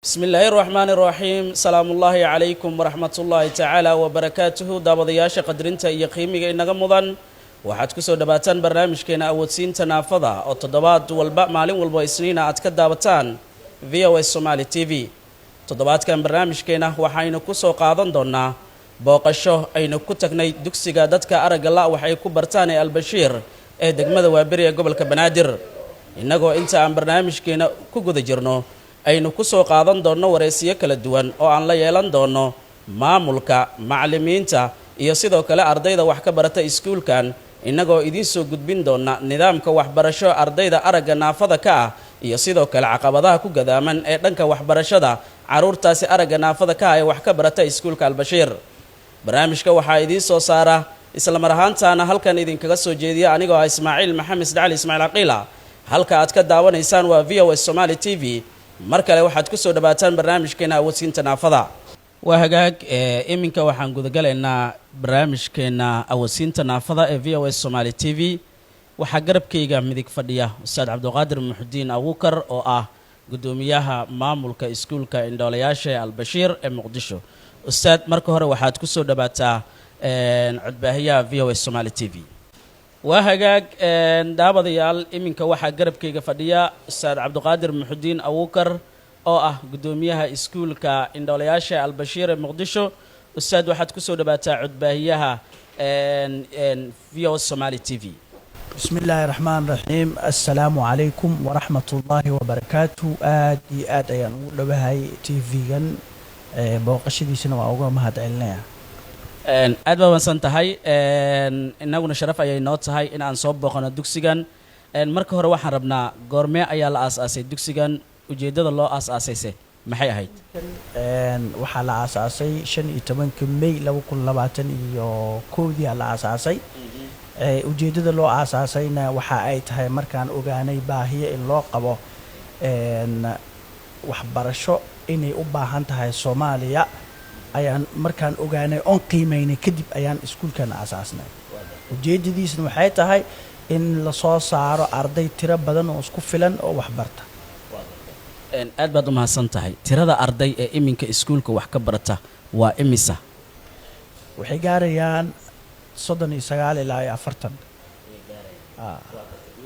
Bismi illaahi raxmaani raxiim. Salaamullaahi calaykum waraxmatullaahi tacaala wabarakaatuhu. Daawadayaasha qadrinta iyo qiimiga inaga mudan, waxaad kusoo dhawaataan barnaamijkeena Awoodsiinta Naafada oo toddobaad walba, maalin walba Isniina, aad ka daawataan VOA Somaali TV. Toddobaadkan barnaamijkeena waxaynu kusoo qaadan doonaa booqasho aynu ku tagnay dugsiga dadka aragga la' waxay ku bartaan ee Albashiir ee degmada Waaberi ee gobolka Banaadir, innagoo inta aan barnaamijkeena ku guda jirno aynu ku soo qaadan doonno waraysiyo kala duwan oo aan la yeelan doonno maamulka, macallimiinta iyo sidoo kale ardayda wax ka barata iskuulkan, innagoo idiin soo gudbin doona nidaamka waxbarasho ardayda aragga naafada ka ah iyo sidoo kale caqabadaha ku gadaaman ee dhanka waxbarashada carruurtaasi aragga naafada ka ah ee wax ka barata iskuulka Albashiir. Barnaamijka waxaa idiin soo saara, isla mar ahaantaana halkan idinkaga soo jeediya, anigoo ah Ismaaciil Maxamed Sdacali, Ismaaciil Caqiila. Halka aad ka daawanaysaan waa VOA Somaali TV. Mar kale waxaad ku soo dhawaataan barnaamijkeena Awoodsiinta Naafada. Waa hagaag, iminka waxaan gudagalaynaa barnaamijkeena Awoodsiinta Naafada ee VOA Somaali TV. Waxaa garabkayga midig fadhiya Ustaad Cabdiqaadir Muxudiin Abuukar oo ah guddoomiyaha maamulka iskuulka indhoolayaasha ee Albashiir ee Muqdisho. Ustaad, marka hore waxaad ku soo dhawaataa codbaahiyaha VOA Somaali TV. Waa hagaag, daawadayaal, iminka waxaa garabkayga fadhiya Ustaad Cabdiqaadir Muxudiin Abuukar oo ah guddoomiyaha iskuulka indhoolayaasha ee Albashiir ee Muqdisho. Ustaad, waxaad kusoo dhawaataa codbaahiyaha VOA Somaali TV. Bismi illaahi raxmaan raxiim. Assalaamu calaykum waraxmatullaahi wabarakaatu. Aad iyo aad ayaan ugu dhowahay TV-gan, booqashadiisana waa uga mahad celinaya. Aad baa mahadsan tahay. Innaguna sharaf ayay noo tahay in aan soo booqano dugsigan. Marka hore waxaan rabnaa, goormee ayaa la aas-aasay dugsigan? Ujeeddada loo aas-aasayse maxay ahayd? Waxaa la aasaasay 15-ka May 2021-dii aa la aasaasay. Ujeeddada loo aasaasayna waxa ay tahay markaan ogaanay baahiyo in loo qabo waxbarasho inay u baahan tahay Soomaaliya ayaan markaan ogaanay oon qiimeynay kadib ayaan iskuulkan aasaasnay. Ujeeddadiisna waxay tahay in lasoo saaro arday tiro badan oo isku filan oo waxbarta. Aad baad u mahadsan tahay. Tirada arday ee iminka iskuulka wax ka barata waa imisa? Waxay gaarayaan 39 ilaa iyo 40.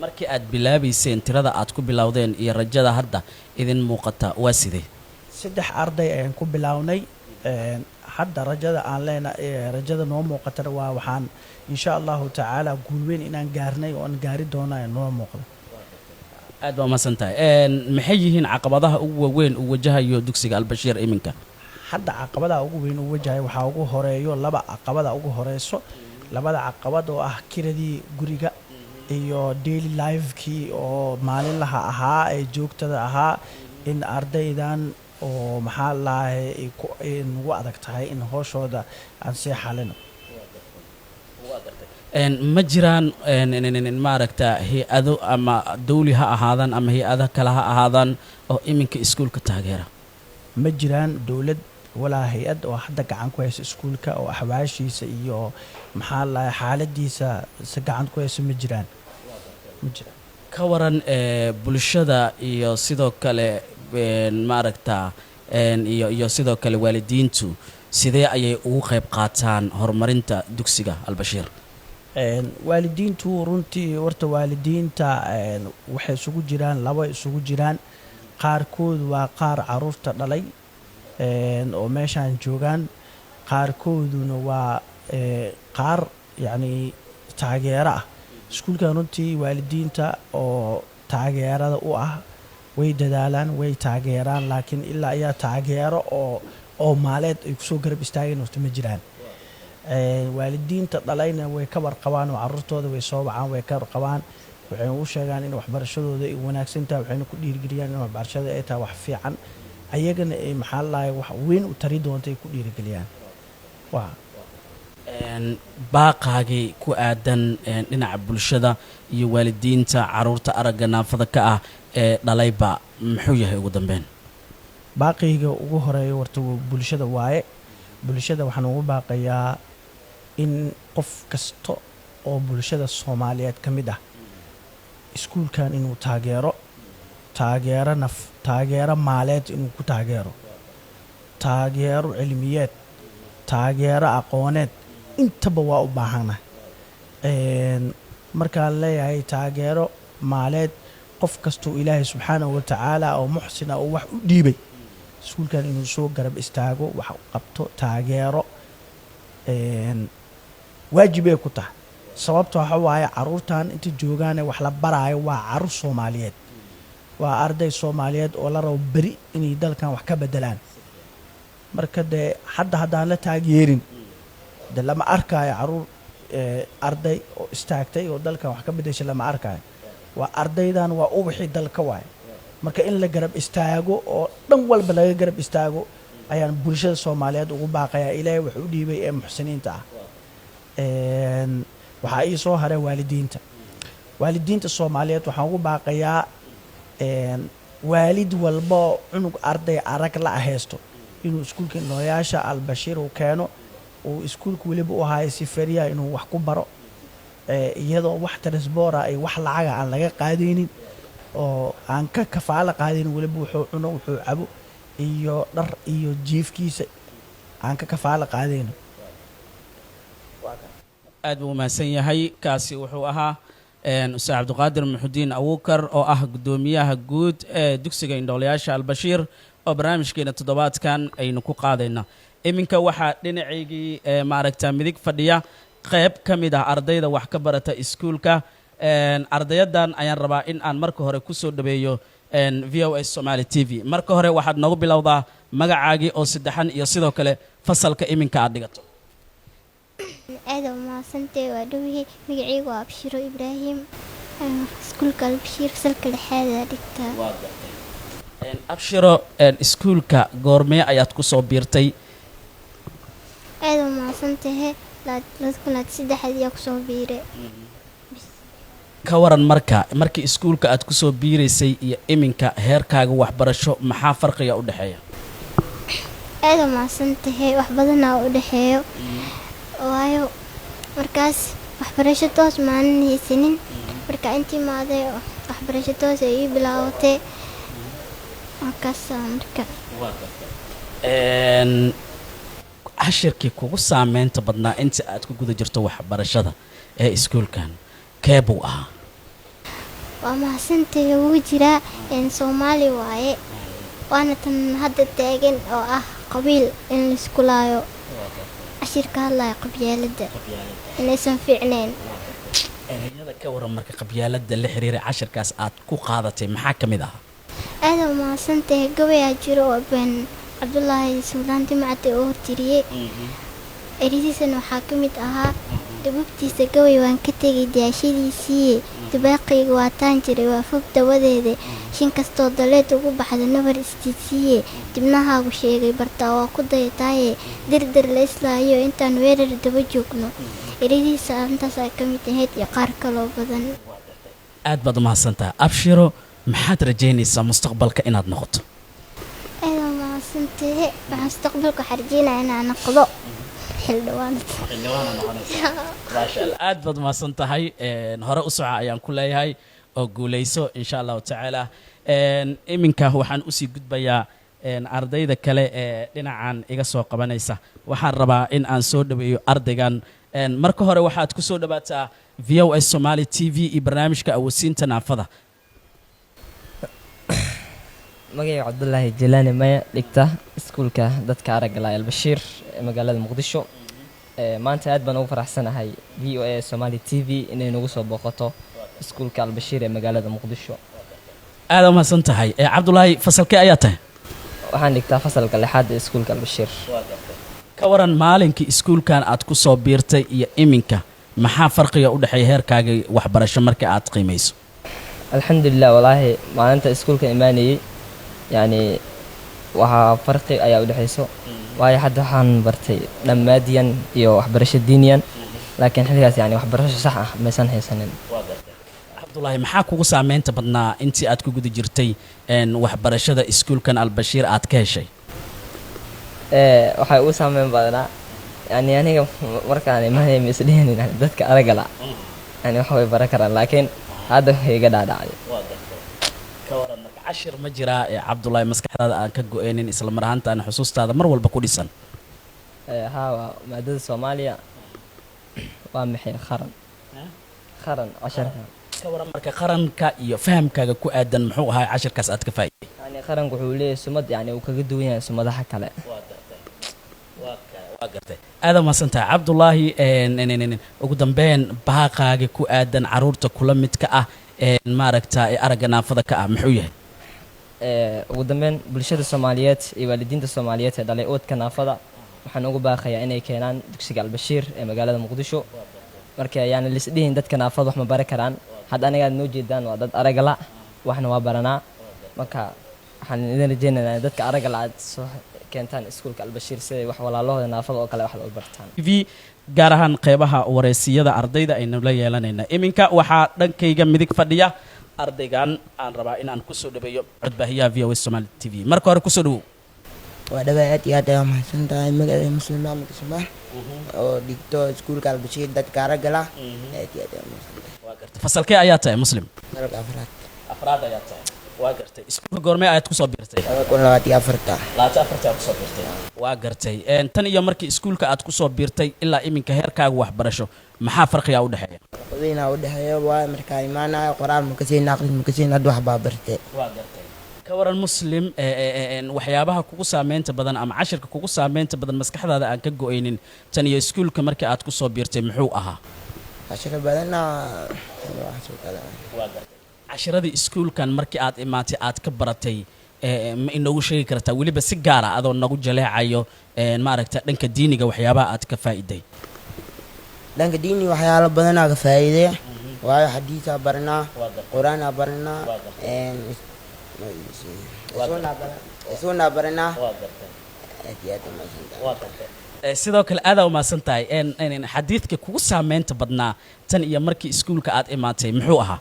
Markii aad bilaabayseen, tirada aad ku bilowdeen iyo rajada hadda idin muuqata waa sidee? Saddex arday ayaan ku bilownay. Hadda rajada aan leenahay, rajada noo muuqatana waa waxaan insha Allahu tacaala guul weyn inaan gaarnay oo aan gaari doona noo muuqda. Aad baa umahadsan tahay. Maxay yihiin caqabadaha ugu waaweyn uu wajahayo dugsiga Albashiir iminka? Hadda caqabadaha ugu weyn uu wajahay waxaa ugu horeeyo laba caqabada ugu horeyso, labada caqabad oo ah kiradii guriga iyo daily life-kii oo maalinlaha ahaa ee joogtada ahaa, in ardaydan oo maxaa lahay ay nagu adag tahay in hooshooda aan sii xalino. Ma jiraan maaragta hay-ado ama dawli ha ahaadaan ama hay-ada kale ha ahaadaan oo iminka iskuulka taageera? Ma jiraan dowlad walaa hay-ad oo hadda gacan ku haysa iskuulka oo axwaashiisa iyo maxaa lahay xaaladiisa si gacan ku haysa. Ma jiraan, ma jiraan. Ka waran bulshada iyo sidoo kale maaragta iyo sidoo kale waalidiintu, sidee ayay ugu qayb qaataan horumarinta dugsiga Albashiir? Waalidiintu runtii horta waalidiinta waxay isugu jiraan laba, isugu jiraan. Qaarkood waa qaar caruurta dhalay oo meeshaan joogaan, qaarkooduna waa qaar yacni taageero ah iskuulkan. Runtii waalidiinta oo taageerada u ah way dadaalaan, way taageeraan, laakiin ilaa ayaa taageero oo maaleed ay kusoo garab istaageen horta ma jiraan. Waalidiinta dhalayna way ka warqabaan oo caruurtooda way soo wacaan, way ka warqabaan, waxayna u sheegaan in waxbarashadooda ay wanaagsan tahay, waxayna ku dhiirigeliyaan in waxbarashada ay tahay wax fiican, ayagana ay maxaa la wax weyn u tari doonta ay ku dhiirigeliyaan waa. Baaqaagii ku aadan dhinaca bulshada iyo waalidiinta caruurta aragga naafada ka ah ee dhalayba muxuu yahay ugu dambeyn? Baaqayga ugu horeeya horta bulshada waaye. Bulshada waxaan ugu baaqayaa in qof kasta oo bulshada Soomaaliyeed ka mid ah iskuulkan inuu taageero. Taageero naf, taageero maaleed inuu ku taageero, taageero cilmiyeed, taageero aqooneed, intaba waa u baahannahay. Markaan leeyahay taageero maaleed, qof kastuu Ilaahay subxaanahu watacaala oo muxsina oo wax u dhiibay iskuulkan inuu soo garab istaago, wax u qabto, taageero waajibay ku tahay. Sababta waxa waaye, caruurtan inta joogaane wax la baraayo waa caruur Soomaaliyeed, waa arday Soomaaliyeed oo la rabo beri inay dalkan wax ka bedelaan. Marka dee hadda haddaan la taageerin, de lama arkaayo caruur arday oo istaagtay oo dalkan wax ka bedeshay, lama arkaayo. Waa ardaydan, waa ubaxii dalka waaye. Marka in la garab istaago oo dhan walba laga garab istaago ayaan bulshada Soomaaliyeed ugu baaqayaa, Ilaahay wax u dhiibay ee muxsiniinta ah. Waxaa ii soo haray waalidiinta. Waalidiinta Soomaaliyeed waxaan ugu baaqayaa waalid walba oo cunug arday arag la haysto inuu iskuulka indhoolayaasha Albashiir uu keeno, uu iskuulka weliba u hayo si free ah inuu wax ku baro, iyadoo wax transport ah iyo wax lacaga aan laga qaadaynin oo aan ka kafaalo qaadaynin. Weliba wuxuu cuno, wuxuu cabo iyo dhar iyo jiifkiisa aan ka kafaalo qaadayno. Aad buu umahadsan yahay. Kaasi wuxuu ahaa Ustaad Cabdiqaadir Muxudiin Abuukar oo ah guddoomiyaha guud ee dugsiga indhoolayaasha Albashiir oo barnaamijkeena toddobaadkan aynu ku qaadayna. Iminka waxaa dhinacaygii maaragta midig fadhiya qayb ka mid ah ardayda wax ka barata iskuulka. Ardayadan ayaan rabaa in aan marka hore kusoo dhaweeyo VOA Somali TV. Marka hore waxaad noogu bilowdaa magacaagii oo saddexan iyo sidoo kale fasalka iminka aad dhigato. Aada umahadsantahay, waa dhowyahay. Magacaygu waa Abshiro Ibraahim, iskuulka Albashiir fasalka lixaada dhigtaa. Waa gartay. Abshiro, iskuulka goormee ayaad kusoo biirtay? Aada umahadsantahay, 2023 ayaa kusoo biiray. Ka waran marka markii iskuulka aad kusoo biiraysay iyo iminka heerkaaga waxbarasho, maxaa farqiga u dhexeeya? Aada umahadsantahay, wax badanaa u dhexeeyo, waayo markaas waxbarasho toos maanan haysanin. Marka intii imaaday waxbarasho toos ay ii bilaabatay markaas marka. Cashirkii kugu saameynta badnaa inta aad ku guda jirto waxbarashada ee iskuulkan kee buu ahaa? Waa mahadsantahay, wuu jiraa. Soomaali waaye, waana tan hadda taagan oo ah qabiil in laisku laayo, cashir ka hadlaya qabyaaladda inaysan fiicnayn. Ereyada ka waran marka qabyaaladda la xiriira cashirkaas aad ku qaadatay maxaa ka mid ahaa? Aada umahadsantahay, gabayaa jiro oo been Cabdulaahi Suldaan Timcade oo hortiriyey. Ereyadiisana waxaa ka mid ahaa: "Dhabubtiisa gabay waan ka tegay daashadiisiiye, dubaaqayga waa taan jiray waa fog dawadeede, shin kastoo daleed ugu baxda nabar istiidsiiye, dibnahaagu sheegay bartaa waa ku dayataaye, dirdir la islaayo intaan weerar daba joogno." Ereyadiisa arrintaas ay ka mid ahayd iyo qaar kaloo badan. Aad baad umahadsantaha, Abshiro. Maxaad rajaynaysaa mustaqbalka inaad noqoto? Aada umahadsantahe, waxaan mustaqbalka waxaa rajeynaya inaan noqdo xildhibaan. Maasha Allah, aad baad umahadsan tahay. Hore u soca ayaan ku leeyahay oo guulayso insha Allahu tacaala. Iminka waxaan usii gudbayaa ardayda kale ee dhinacan iga soo qabanaysa. Waxaan rabaa in aan soo dhaweeyo ardaygan. Marka hore waxaad ku soo dhawaataa VOA Somali TV iyo barnaamijka awoodsiinta naafada. Magacayga Cabdulaahi Jelaani Maya, dhigta iskuulka dadka aragga la Albashiir ee magaalada Muqdisho. Maanta aad baan ugu faraxsanahay VOA Somali TV inay nagu soo booqato iskuulka Albashiir ee magaalada Muqdisho. Aada umahadsan tahay. Cabdulaahi, fasalkee ayaa tahay? Waxaan dhigtaa fasalka lixaad ee iskuulka Albashiir. Ka waran maalinkii iskuulkan aad ku soo biirtay iyo iminka, maxaa farqiga u dhexeeya heerkaaga waxbarasho marka aad qiimayso? Alxamdulilah, walaahi maalinta iskuulka imaanayay yacni waxaa farqi ayaa u dhexayso, waayo hadda waxaan bartay dhammaadiyan iyo waxbarasho diiniyan, laakiin xilligaas yani waxbarasho sax ah maysan haysanin. Cabdulaahi, maxaa kugu saameynta badnaa intii aad ku guda jirtay waxbarashada iskuulkan Albashiir aad ka heshay? Waxay ugu saameyn badnaa yani aniga markaan imaanay ma isdhehinin yani dadka aragga la yani wax way baran karaan, laakiin hadda way iga dhaadhacday. Ka waran marka Cashir ma jiraa ee Cabdullaahi maskaxdaada aan ka go-eynin, isla mar ahaantaana xusuustaada mar walba ku dhisan? Haa, waa maadada Soomaaliya. Waa maxay qaran? Qaran casharka. Ka waran marka qaranka iyo fahamkaaga ku aadan, muxuu ahaa cashirkaas aad ka faa'iiday? Yani qaranku wuxuu leeyahay sumad, yani uu kaga duwan yahay sumadaha kale. Waa gartay, waa gartay. Aada mahadsan tahay, Cabdullaahi. Ugu dambeyn, baaqaaga ku aadan caruurta kula midka ah een maaragta ee aragga naafada ka ah muxuu yahay? Ugu dambeyn, bulshada Soomaaliyeed iyo waalidiinta Soomaaliyeed ee dhalay ubadka naafada waxaan ugu baaqayaa inay keenaan dugsiga Albashiir ee magaalada Muqdisho. Marka ayaana lisdhihin dadka naafada wax ma bari karaan. Hadda aniga aad noo jeedaan waa dad aragga la, waxna waa baranaa. Marka waxaan idin rajeynaynaa in dadka aragga la aad soo keentaan iskuulka Albashiir, siday wax walaalahooda naafada oo kale wax u bartaan. TV, gaar ahaan qeybaha wareysiyada ardayda aynu la yeelanayna. Iminka waxaa dhankayga midig fadhiya ardaygan aan rabaa in aan kusoo dhaweeyo codbaahiyaha VOA Somali TV. Marka hore kusoo dhawow. Waa dhawaa, aad iyo aad ayaa mahadsan tahay. Magacay Muslim Maxamed Cusmaan oo dhigto iskuulka Albashiir dadka aragga la. Aad iyo aad ayaa mahadsan tahay. Waa gartay. Fasalkee ayaa tahay, Muslim? Fasalka afraad. Afraad ayaa tahay, waa gartay. Iskuulka goormee ayaad kusoo biirtay? 2024. 24 aad kusoo biirtay, waa gartay. Tan iyo markii iskuulka aad kusoo biirtay ilaa iminka heerkaaga waxbarasho maxaa farqigaa u dhexeeya? Weynaa u dhexeeya, waayo markaa imaanayo qoraal makasiin, aqris makasiin, hadda wax baa bartay. Waa gartay. Ka waran, Muslim, waxyaabaha kugu saameynta badan ama cashirka kugu saameynta badan, maskaxdaada aan ka go-aynin tan iyo iskuulka markii aad kusoo biirtay muxuu ahaa? Cashiro badana waxaasoo kale. Waa gartay. Cashiradii iskuulkan markii aad imaatay aad ka baratay ma inoogu sheegi kartaa, weliba si gaara adoo nagu jaleecayo maaragta dhanka diiniga waxyaabaha aad ka faa'iiday? Dhanka diini waxyaalo badanaa ka faa'iiday, waayo xadiisaa baranaa, qur-aanaa baranaa, sunnaa baranaa. Aad iyo aad umahadsan tahay. Sidoo kale aadaa umahadsan tahay. Xadiidka kugu saameynta badnaa tan iyo markii iskuulka aad imaatay muxuu ahaa?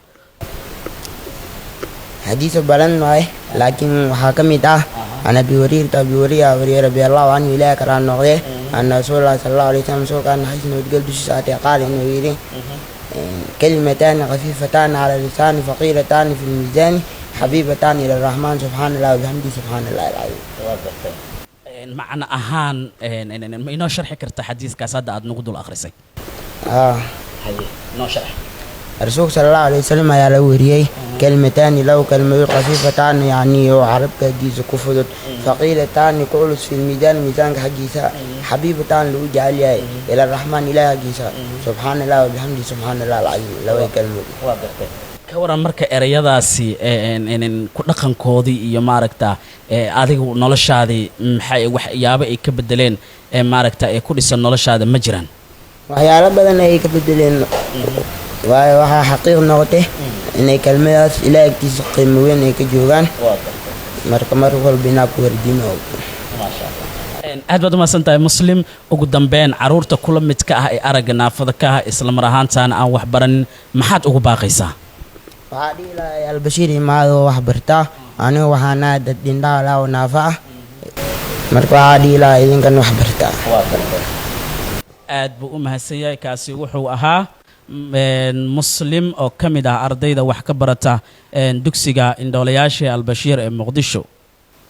Xadiiso badan waaye, laakiin waxaa ka mid ah can Abi Hurayrata, Abi Hurayra wariye, رضي الله عنه, Ilaahay karaa noqdee, أن رسول الله صلى الله عليه وسلم, rasuulka naxariis nabadgel dushiisa aatee, qaal inuu yidhi: كلمتان خفيفتان على اللسان ثقيلتان في الميزان حبيبتان إلى الرحمن سبحان الله وبحمده سبحان الله العظيم. Macno ahaan ma inoo sharxi karta xadiiskaas hadda aad nagu dul akhrisay? Ah. Haye, inoo sharx. Rasuulka sala Allahu alayhi wasalam ayaa la weriyey كلمتان, laba kelmadood, خفيفتان, yacni oo carabka aggiisa ku fudud, ثقيلتان, ku culus, في الميزان, miisaanka xaggiisa, حبيبتان, lagu jecel yahay, إلى الرحمن, Ilaah aggiisa, سبحان الله وبحمده سبحان الله العظيم, laba kelmadood. Waa gartay. Ka waran marka ereyadaasi ku dhaqankoodii iyo maaragta adigu noloshaadii maxay waxyaabo ay ka bedeleen ee maaragta ee ku dhisan noloshaada ma jiraan? Waxyaalo badan ayay ka bedeleen, waayo waxaa xaqiiq noqotay inay kelmadaas Ilaah agtiisa qiimo weyn ay ka joogaan. Marka mar walba inaa ku wardino. Aad baad umahadsan tahay, Muslim. Ugu dambeyn, caruurta kula midka ah ee aragga naafada ka ah, isla mar ahaantaana aan wax baranin, maxaad ugu baaqaysaa? Waxaa dhihi lahay Albashiir imaado, wax bartaa. Aniga waxaan ahay dad indhaha laa oo naafa ah. Marka waxaa dhihi lahaa idinkan wax bartaa. Aad buu u mahadsan yahay. Kaasi wuxuu ahaa Muslim oo ka mid ah ardayda wax ka barata dugsiga indhoolayaasha Albashiir ee Muqdisho.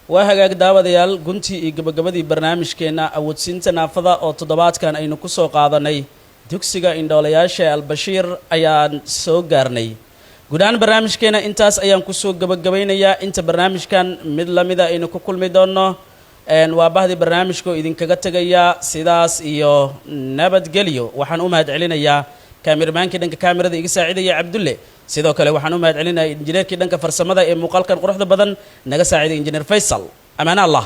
Waa hagaag, daawadayaal, guntii iyo gabagabadii barnaamijkeenna awoodsiinta naafada oo toddobaadkan aynu ku soo qaadanay dugsiga indhoolayaasha ee Albashiir ayaan soo gaarnay. Guud ahaan barnaamijkeena intaas ayaan kusoo gabagabaynayaa. Inta barnaamijkan mid lamida aynu ku kulmi doonno, waa bahdii barnaamijka oo idinkaga tegaya sidaas iyo nabadgelyo. Waxaan u mahad celinayaa kaamirmaankii dhanka kaamirada iga saacidaya, Cabdulle. Sidoo kale waxaan u mahad celinayaa injineerkii dhanka farsamada ee muuqaalkan quruxda badan naga saaciday, Injineer Faysal. Amaana Allah.